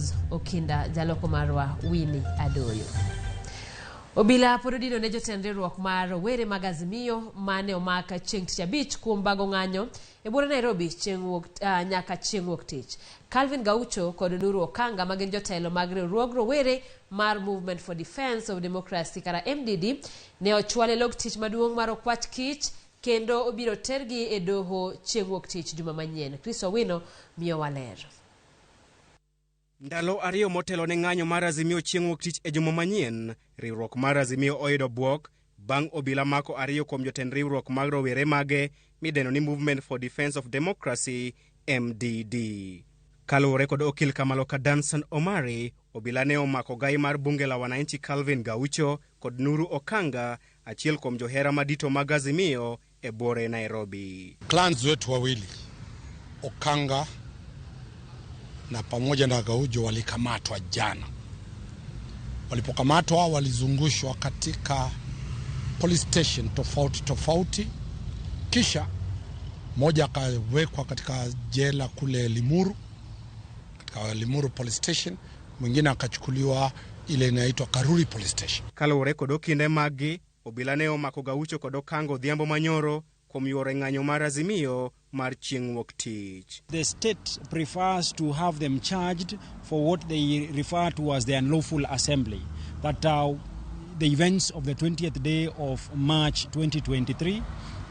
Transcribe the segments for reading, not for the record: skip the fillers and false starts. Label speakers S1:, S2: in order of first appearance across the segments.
S1: Rose Okinda, jaloko marwa Winnie Adoyo. Obila pod odino ne jotend riwruok mar rowere mag Azimio mane omak chieng' tich abich kuom bago ng'anyo e buore Nairobi chieng' wuok, nyaka chieng' wuok tich. Calvin Gaucho kod Nuru Okanga ma gin jotelo mag riwruog rowere mar Movement for Defense of Democracy kara MDD ne ochwal e log tich maduong' mar Okwach Kich kendo obiro tergi e doho chieng' wuok tich juma manyien. Chris Owino miyowa ler.
S2: Ndalo 2 motelo ne ng'anyo mar Azimio chieng' wuok tich e juma manyien, riwruok mar Azimio oyudo bwok bang' obila mako 2 kuom jotend riwruok mag rowere mage midendo ni Movement for Defense of Democracy MDD. Kaluwore kod okil Kamaloka Danson Omari, obila ne omako gai mar bunge la wananchi Calvin Gaucho kod Nuru Okanga, achiel kuom johera madito mag Azimio e buore Nairobi.
S3: Clans wetu wawili Okanga na pamoja na Gaucho walikamatwa jana. Walipokamatwa walizungushwa katika police station tofauti tofauti, kisha mmoja akawekwa katika jela kule Limuru, katika Limuru police station, mwingine akachukuliwa ile inaitwa Karuri police station.
S2: Kaluwore kod okinde maggi, obila ne omako Gaucho kod Okanga odhiambo manyoro kuom yuoro e ng'anyo mar Azimio mar chieng' wuok tich.
S4: The state prefers to have them charged for what they refer to as the unlawful assembly, that the events of the 20th day of March 2023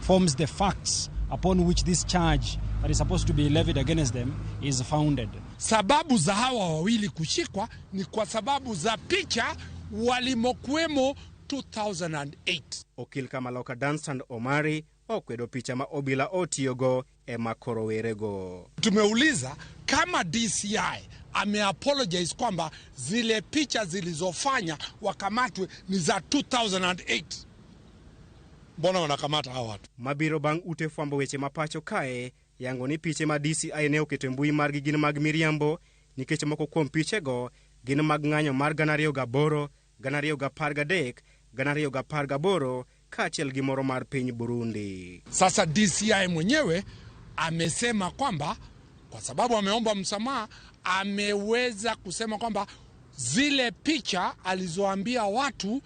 S4: forms the facts upon which this charge that is supposed to be levied against them is founded.
S3: Sababu za hawa wawili kushikwa ni kwa sababu za picha walimokuwemo 2008.
S2: Okil Kamaloka Danstan Omari okwedo picha ma obila otiyogo e mako rowerego.
S3: Tumeuliza kama DCI ameapologize kwamba zile picha zilizofanya wakamatwe ni za 2008. Mbona wanakamata hawa watu?
S2: Mabiro bang' ute fwambo weche ma pacho kae yango ni piche ma DCI ne oketo e mbui margi gin mag miriambo nikech moko kuom pichego gin mag ng'anyo mar 2008, 2013, 2018 kaachiel gi moro mar piny Burundi.
S3: Sasa DCI mwenyewe amesema kwamba kwa sababu ameomba msamaha, ameweza kusema kwamba zile picha alizoambia watu,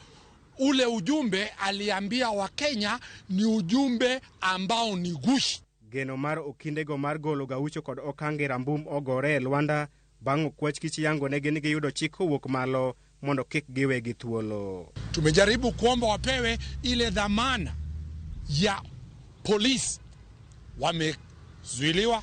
S3: ule ujumbe aliambia Wakenya ni ujumbe ambao ni gushi.
S2: Geno mar okindego mar golo Gaucho kod Okanga e rambum ogore e Lwanda bang' okwach kich yango ne gin giyudo chik kowuok malo mondo kik giwegi thuolo.
S3: Tumejaribu kuomba wapewe ile dhamana ya polisi, wamezuiliwa.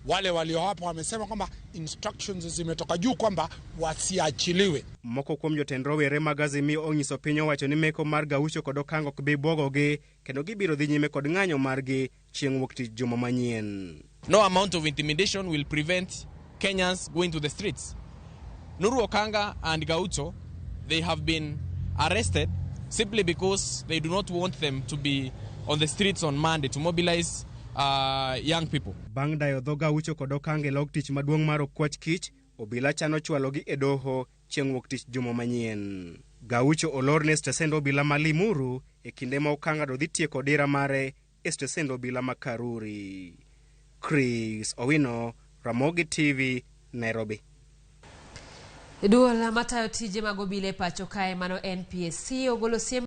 S3: Wale walio hapo wamesema kwamba instructions zimetoka juu kwamba wasiachiliwe.
S2: Moko kuom jotend rowere mag Azimio onyiso piny owacho ni meko mar Gaucho kod Okanga ok bi bwogogi kendo gibiro dhi nyime kod ng'anyo margi chieng' wuok tich juma manyien.
S5: No amount of intimidation will prevent Kenyans going to the streets. Nuru Okanga and Gaucho, they have been arrested simply because they do not want them to be on the streets on Monday to mobilize young people.
S2: Bang' dayo dho Gaucho kod Okanga e log tich maduong' mar Okwach Kich, obila chano chwalogi e doho chieng' wuok tich juma manyien. Gaucho olorne e stesend obila ma Limuru e kinde ma Okanga do dhi tieko dira mare e stesend obila ma Karuri. Chris Owino, Ramogi TV, Nairobi.
S1: Duol matayo tije mag obila e pacho kae mano NPSC ogolo siem